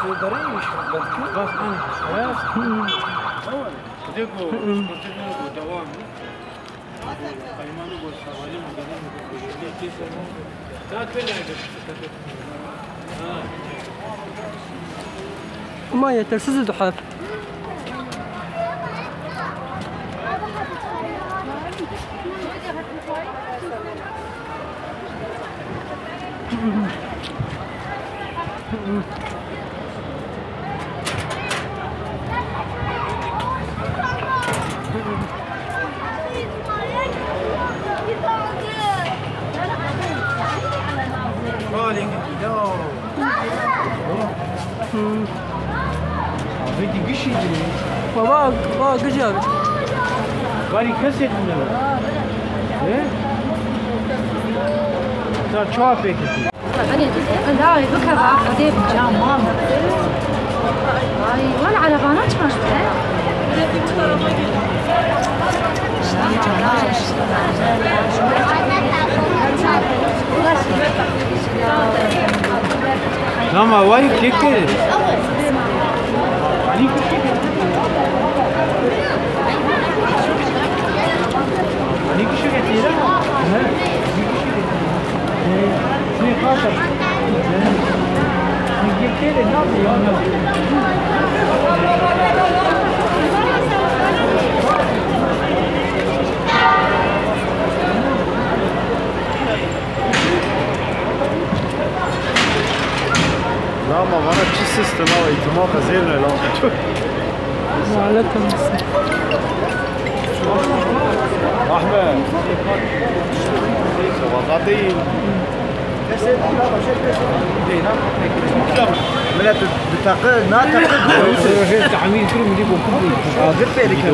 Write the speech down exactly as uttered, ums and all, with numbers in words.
Bas, hani, he? Ama yetersiz duhaf. Baba, baba, gıcı abi. Bari kesek mi? Ne? Sen çoğa peki? Belê, qedawê bikeva, Xwedê bikeva. Can mama. Ay, wala erebana çima ji te? Nama vay keke. Lama vana çi sistema îtimaqa zêr ne lama. Lanet olsun. Ahmet. Sabahda değil. Millet bi taqi, na taqi. Tamir kurum diye bu. Agir pêdike.